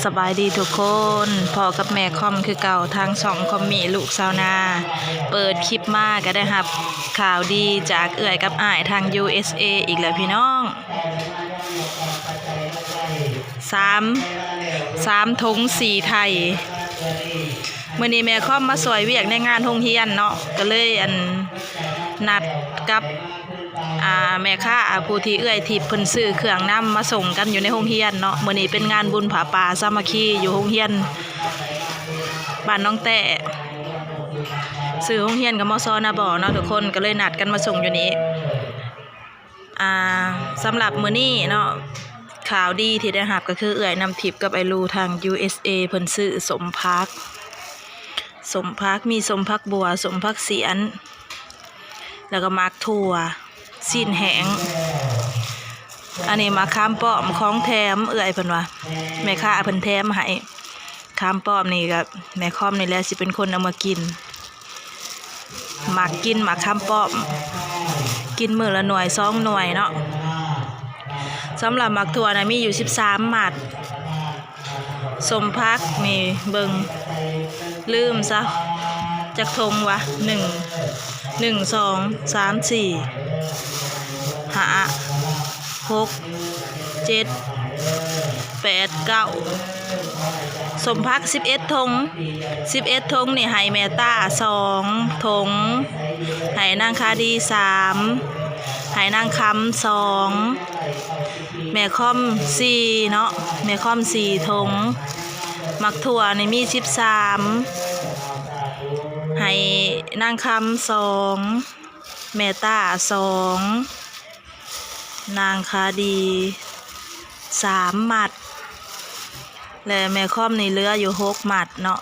ສະບາຍດີທຸກຄົນ, ພໍ້ກັບແມ່ຄອມຄືເກົ່າ ທາງຊ່ອງຄອມມີລູກຊາວນາ. ເປີດຄລິບມາກໍໄດ້ຮັບຂ່າວດີຈາກເອື້ອຍກັບອ້າຍທາງ USA ອີກແລ້ວພີ່ນ້ອງ. ສາມ ສາມຖົງສີ່ໄຖ່. ມື້ນີ້ແມ່ຄອມມາຊ່ວຍວຽກໃນງານໂຮງຮຽນເນາະ, ກໍເລີຍ ອັນ ນັດກັບ ອ່າ ແມ່ຄ້າ ຜູ້ທີ່ເອື້ອຍທິບເພິ່ນຊື້ເຄື່ອງນຳມາສົ່ງກັນຢູ່ໃນໂຮງຮຽນເນາະ. ມື້ນີ້ເປັນງານບຸນຜ້າປ່າສາມັກຄີຢູ່ໂຮງຮຽນບ້ານໜອງແຕ້, ຊື່ໂຮງຮຽນກໍ ມສ ນາບໍ່ເນາະທຸກຄົນ, ກໍເລີຍນັດກັນມາສົ່ງຢູ່ນີ້. ອ່າ ສຳລັບມື້ນີ້ເນາະ, ຂ່າວດີທີ່ໄດ້ຮັບກໍຄືເອື້ອຍນ້ຳທິບກັບອ້າຍລູທາງ USA ເພິ່ນຊື້ສົ້ມຜັກ, ສົ້ມຜັກ ມີສົ້ມຜັກບົ່ວ, ສົ້ມຜັກສຽນ ແລ້ວກໍໝາກຖົ່ວ, ຊີ້ນແຫ້ງ. ອັນນີ້ໝາກຂາມປ້ອມຂອງແຖມ ເອື້ອຍເພິ່ນວ່າ ແມ່ຄ້າເພິ່ນແຖມໃຫ້. ຂາມປ້ອມນີ້ກໍແມ່ຄອມນີ້ແຫຼະຊິເປັນຄົນເອົາມາກິນ. ມັກກິນໝາກຂາມປ້ອມ, ກິນມື້ລະໜ່ວຍສອງໜ່ວຍເນາະ. ສຳລັບໝາກຖົ່ວນະມີຢູ່ສິບສາມມັດ. ສົ້ມຜັກນີ້ເບິ່ງ ລືມຊະ ຈັກຖົງວະ? ໜຶ່ງ ໜຶ່ງ ສອງ ສາມ ສີ່ ຫ້າ ຫົກ ເຈັດ ແປດ ເກົ້າ. ສົ້ມຜັກສິບເອັດຖົງ, ສິບເອັດຖົງນີ້ໃຫ້ແມ່ຕ້າສອງຖົງ, ໃຫ້ນາງຄາດີສາມ, ໃຫ້ນາງຄຳສອງ, ແມ່ຄອມສີ່ເນາະ, ແມ່ຄອມສີ່ຖົງ. ໝາກຖົ່ວນີ້ມີສິບສາມ, ໃຫ້ນາງຄຳສອງ, ແມ່ຕ້າສອງ, ນາງຄາດີສາມມັດ ແລະ ແມ່ຄອມນີ້ເຫຼືອຢູ່ຫົກມັດເນາະ.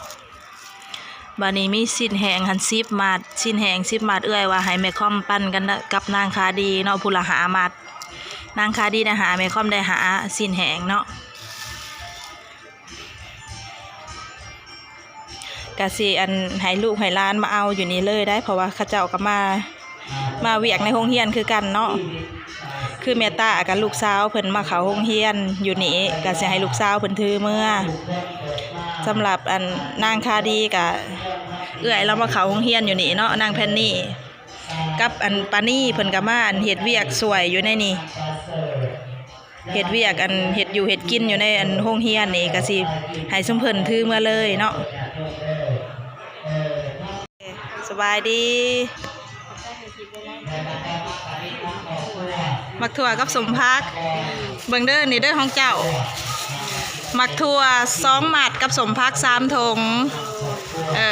ບາດນີ້ມີຊີ້ນແຫ້ງຫັ້ນສິບມັດ, ຊີ້ນແຫ້ງສິບມັດ ເອື້ອຍວ່າໃຫ້ແມ່ຄອມປັນກັນກັບນາງຄາດີເນາະ, ຜູ້ລະຫ້າມັດ. ນາງຄາດີໄດ້ຫ້າ, ແມ່ຄອມໄດ້ຫ້າ ຊີ້ນແຫ້ງເນາະ. ກະຊິ ອັນ ໃຫ້ລູກໃຫ້ຫຼານມາເອົາຢູ່ນີ້ເລີຍໄດ໋, ເພາະວ່າເຂົາເຈົ້າກໍມາ ມາວຽກໃນໂຮງຮຽນຄືກັນເນາະ. ຄືແມ່ຕ້າກັບລູກສາວເພິ່ນມາເຂົ້າໂຮງຮຽນຢູ່ນີ້, ກະຊິໃຫ້ລູກສາວເພິ່ນຖືເມືອ. ສຳລັບ ອັນ ນາງຄາດີກະ ເອື້ອຍລາວມາເຂົ້າໂຮງຮຽນຢູ່ນີ້ເນາະ, ນາງແພນນີ ກັບ ອັນ ປານີ ເພິ່ນກໍມາ ອັນ ເຮັດວຽກຊ່ວຍຢູ່ໃນນີ້. ເຮັດວຽກ ອັນ ເຮັດຢູ່ເຮັດກິນຢູ່ໃນ ອັນ ໂຮງຮຽນນີ້ ກະຊິໃຫ້ຊຸມເພິ່ນຖືເມືອເລີຍເນາະ. ສະບາຍດີ. ໝາກຖົ່ວກັບສົ້ມຜັກ. ເບິ່ງເດີ ນີ້ເດີຂອງເຈົ້າ. ໝາກຖົ່ວສອງມັດກັບສົ້ມຜັກສາມຖົງ. ເອີ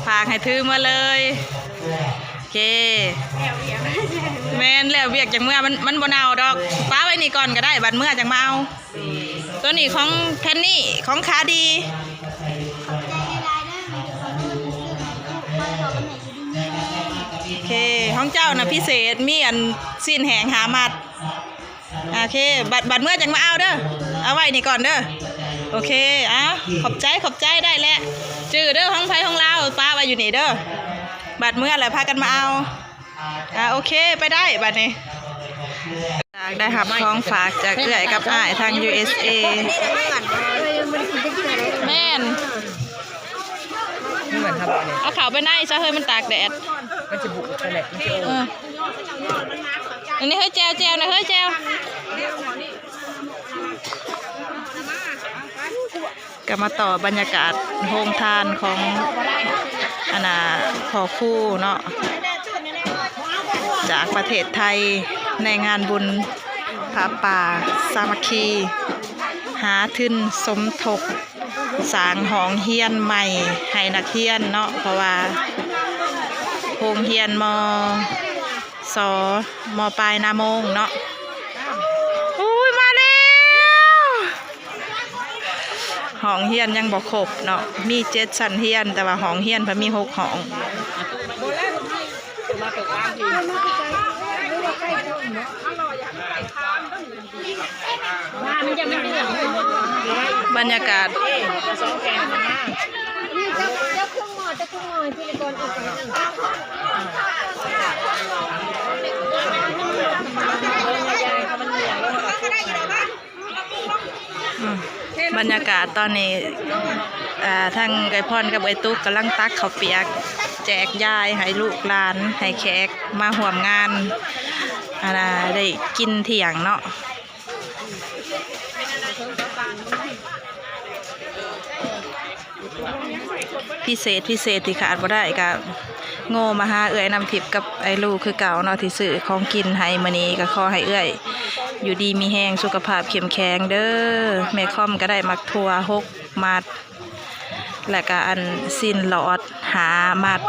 ຝາກໃຫ້ຖືເມືອເລີຍ. ໂອເຄ ແມ່ນແລ້ວ ວຽກຈັ່ງເມືອ. ມັນ ມັນບໍ່ເນົ່າດອກ, ປະໄວ້ນີ້ກ່ອນກໍໄດ້, ບັດເມືອຈັ່ງມາເອົາ. ໂຕນີ້ຂອງແພນນີ ຂອງຄາດີ. ໂອເຄ ຂອງເຈົ້ານະພິເສດ, ມີອັນຊີ້ນແຫ້ງຫ້າມັດ. ໂອເຄ ບັດ ບັດເມືອຈັ່ງມາເອົາເດີ, ເອົາໄວ້ນີ້ກ່ອນເດີ. ໂອເຄ ເອົາ ຂອບໃຈ ຂອບໃຈ. ໄດ້ແລ້ວ ຈື່ເດີ ຂອງໃຜຂອງລາວ ປະໄວ້ຢູ່ນີ້ເດີ, ບັດເມືອແລ້ວພາກັນມາເອົາ. ອ່າ ໂອເຄ ໄປໄດ້ບັດນີ້. ໄດ້ຮັບຂອງຝາກຈາກເອື້ອຍກັບອ້າຍທາງ USA. ແມ່ນ ເອົາເຂົ້າໄປໃນຊະເຮີ້ຍ, ມັນຕາກແດດ. ມັນຈະບຸກໄປແຫຼະ ມັນຈະ ເອີ ອັນນີ້ເຮີ້ຍ ແຈ່ວ ແຈ່ວນະເຮີ້ຍ ແຈ່ວ. ກໍມາຕໍ່ບັນຍາກາດໂຮງທານຂອງ ອັນນ່າ ພໍ່ຄູເນາະ ຈາກປະເທດໄທ ໃນງານບຸນຜ້າປ່າສາມັກຄີ ຫາທຶນສົມທົບສ້າງຫ້ອງຮຽນໃໝ່ໃຫ້ນັກຮຽນເນາະ, ເພາະວ່າໂຮງຮຽນ ມສ ມ.ປາຍນາໂມງເນາະ. ໂອ້ຍ ມາແລ້ວ. ຫ້ອງຮຽນຍັງບໍ່ຄົບເນາະ, ມີເຈັດຊັ້ນຮຽນ ແຕ່ວ່າຫ້ອງຮຽນເພິ່ນມີຫົກຫ້ອງ. ບັນຍາກາດ. ອືມ ບັນຍາກາດຕອນນີ້ ອ່າ ທາງເອື້ອຍພອນກັບເອື້ອຍຕຸກກຳລັງຕັກເຂົ້າປຽກແຈກຢາຍໃຫ້ລູກຫຼານ ໃຫ້ແຂກມາຮ່ວມງານ ອັນນ່າ ໄດ້ກິນທ່ຽງເນາະ. ພິເສດ ພິເສດທີ່ຂາດບໍ່ໄດ້ກະໂງ່ມາຫາເອື້ອຍນ້ຳທິບກັບອ້າຍລູຄືເກົ່າເນາະ ທີ່ຊື້ຂອງກິນໃຫ້ມື້ນີ້. ກະຂໍໃຫ້ເອື້ອຍຢູ່ດີມີແຮງ ສຸຂະພາບເຂັ້ມແຂງເດີ. ແມ່ຄອມກະໄດ້ໝາກຖົ່ວຫົກມັດ ແລະກະອັນຊີ້ນຫຼອດຫ້າມັດ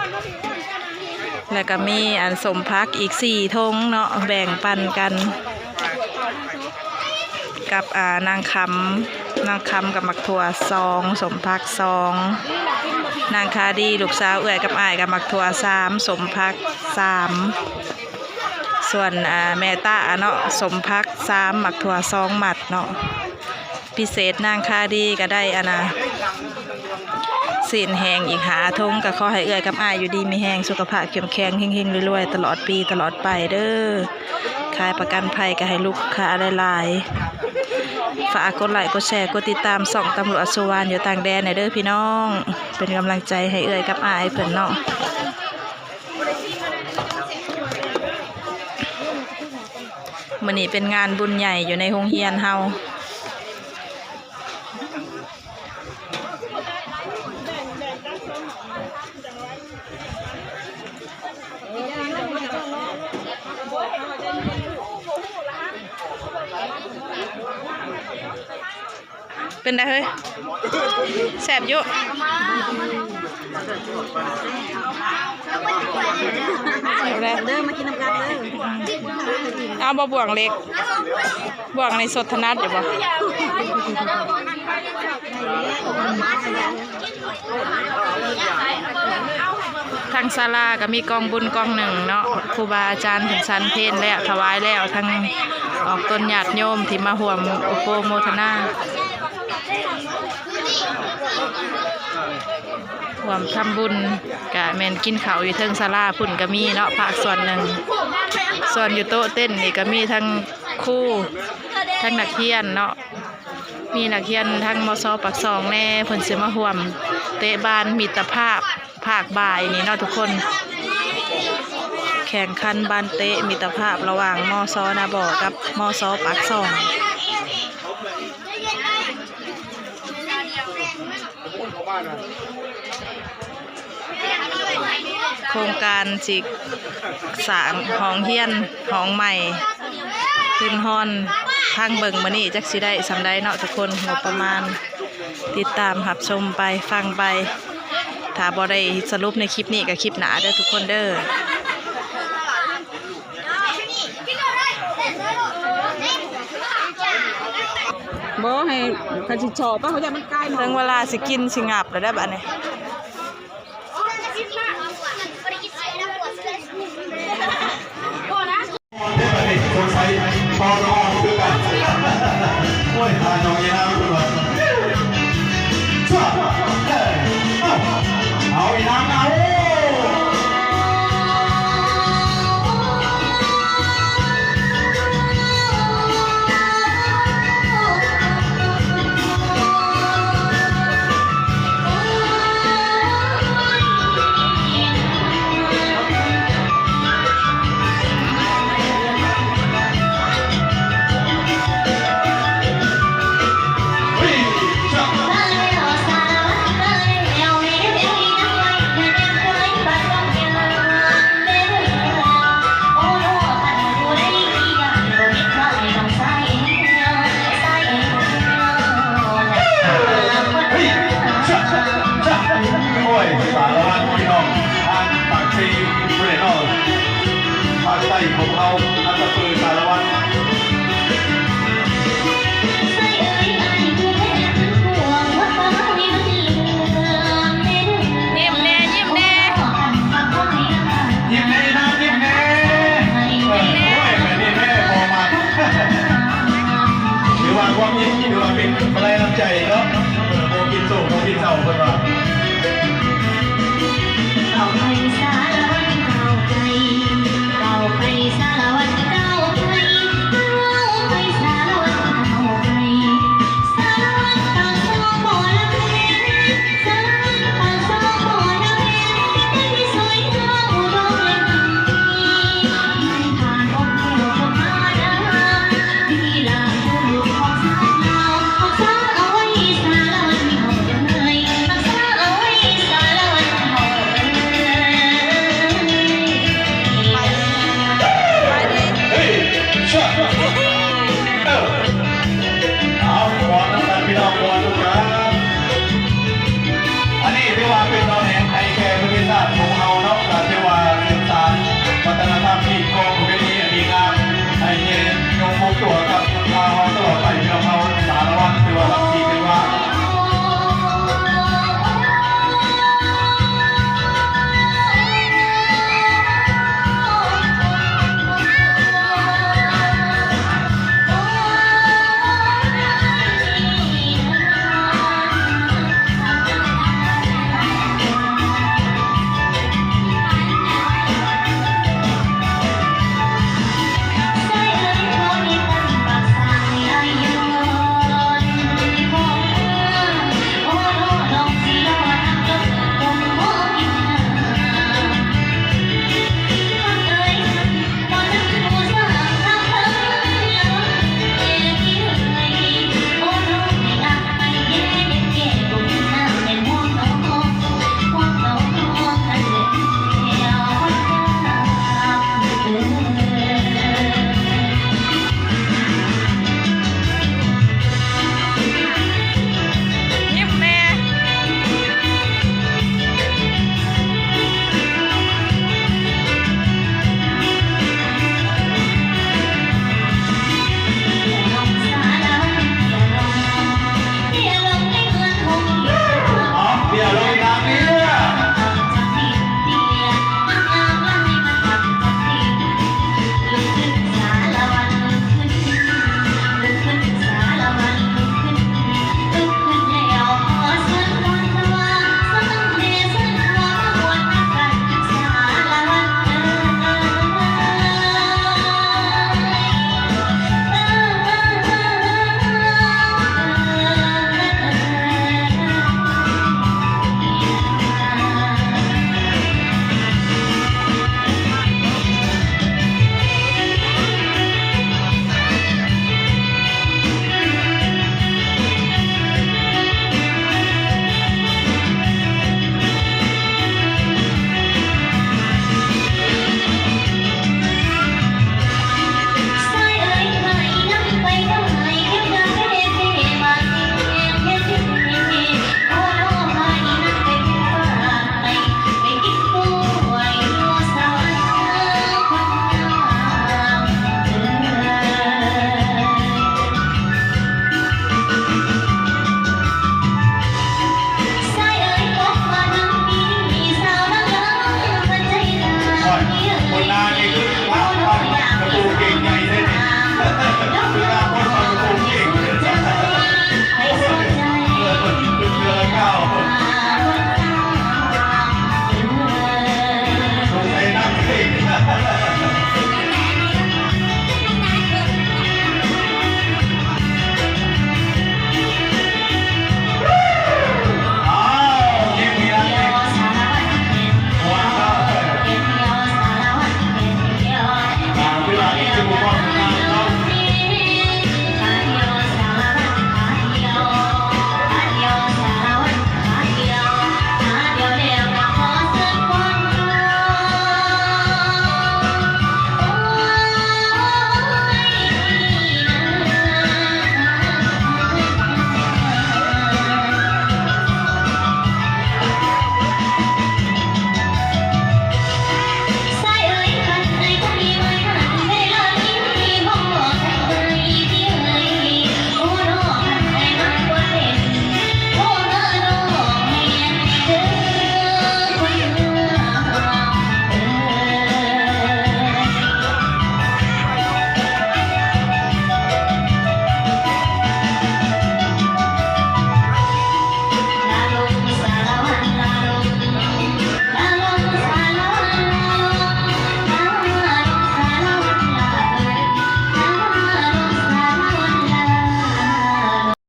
ແລະກະມີອັນສົ້ມຜັກອີກສີ່ຖົງເນາະ ແບ່ງປັນກັນ ກັບ ອ່າ ນາງຄຳ ນາງຄຳກັບໝາກຖົ່ວສອງ ສົ້ມຜັກສອງ ນາງຄາດີລູກສາວເອື້ອຍກັບອ້າຍກັບໝາກຖົ່ວສາມ ສົ້ມຜັກສາມ ສ່ວນ ອ່າ ແມ່ຕາເນາະ ສົ້ມຜັກສາມ ໝາກຖົ່ວສອງມັດເນາະ. ພິເສດນາງຄາດີກະໄດ້ອັນນ່າ ຊີ້ນແຫ້ງອີກຫ້າຖົງ ກະຂໍໃຫ້ເອື້ອຍກັບອ້າຍຢູ່ດີມີແຮງ ສຸຂະພາບເຂັ້ມແຂງ ເຮັງໆລວຍໆ ຕະຫຼອດປີຕະຫຼອດໄປເດີ. ຂາຍປະກັນໄພກະໃຫ້ລູກຄ້າຫຼາຍໆ. ຝາກກົດໄລ້ ກົດແຊ ກົດຕິດຕາມຊ່ອງຕຳຫຼວດສຸວານຢູ່ຕ່າງແດນແດ່ເດີພີ່ນ້ອງ ເປັນກຳລັງໃຈໃຫ້ເອື້ອຍກັບອ້າຍເພິ່ນເນາະ. ມື້ນີ້ເປັນງານບຸນໃຫຍ່ຢູ່ໃນໂຮງຮຽນເຮົາ. ເປັນໃດເຮີ້ຍ? ແຊບຢູ່. ເດີ ມາກິນນຳກັນເດີ. ເອົາບໍ່ບ່ວງເລັກ? ບ່ວງນີ້ສົດຖະໜັດຢູ່ບໍ່? ທາງສາລາກໍມີກອງບຸນກອງໜຶ່ງເນາະ ຄູບາອາຈານເພິ່ນສັນເພນແລ້ວ ຖວາຍແລ້ວ ທັງອອກຕົນຍາດໂຍມທີ່ມາຮ່ວມໂອໂປໂມທະນາ ຮ່ວມທຳບຸນ ກະແມ່ນກິນເຂົ້າຢູ່ເທິງສາລາພຸ້ນກະມີເນາະ ພາກສ່ວນໜຶ່ງ. ສ່ວນຢູ່ໂຕະເຕັ້ນນີ້ກະມີທັງຄູ ທັງນັກຮຽນເນາະ. ມີນັກຮຽນທັງ ມສ ປາກຊ່ອງແດ່ ເພິ່ນຊິມາຮ່ວມເຕະບານມິດຕະພາບພາກບ່າຍນີ້ເນາະທຸກຄົນ ແຂ່ງຂັນບານເຕະມິດຕະພາບລະຫວ່າງ ມສ ນາບໍ່ ກັບ ມສ ປາກຊ່ອງ. ໂຄງການຊິສ້າງຫ້ອງຮຽນຫ້ອງໃໝ່ ທຶນຮອນທາງເບິ່ງມື້ນີ້ ຈັກຊິໄດ້ສ່ຳໃດເນາະທຸກຄົນ. ງົບປະມານ ຕິດຕາມຮັບຊົມໄປ ຟັງໄປ ຖ້າບໍ່ໄດ້ສະຫຼຸບໃນຄລິບນີ້ກໍຄລິບໜ້າເດີທຸກຄົນເດີ. ບໍ່ໃຫ້ ຄັນຊິເຈາະໄປ ເຂົາຢ້ານມັນກາຍເນາະ. ເຖິງເວລາຊິກິນຊິຫງັບແລ້ວເດີບາດນີ້. ຄົນໃສ່ຕອນອ່ອນຄືກັນ. ໂອ້ຍ ຕາຍ ນ້ອງອີນາງເພິ່ນວ່າ ຊະ ເອີ ເອົາ ເອົາ ອີນາງ ເອົາ. ອ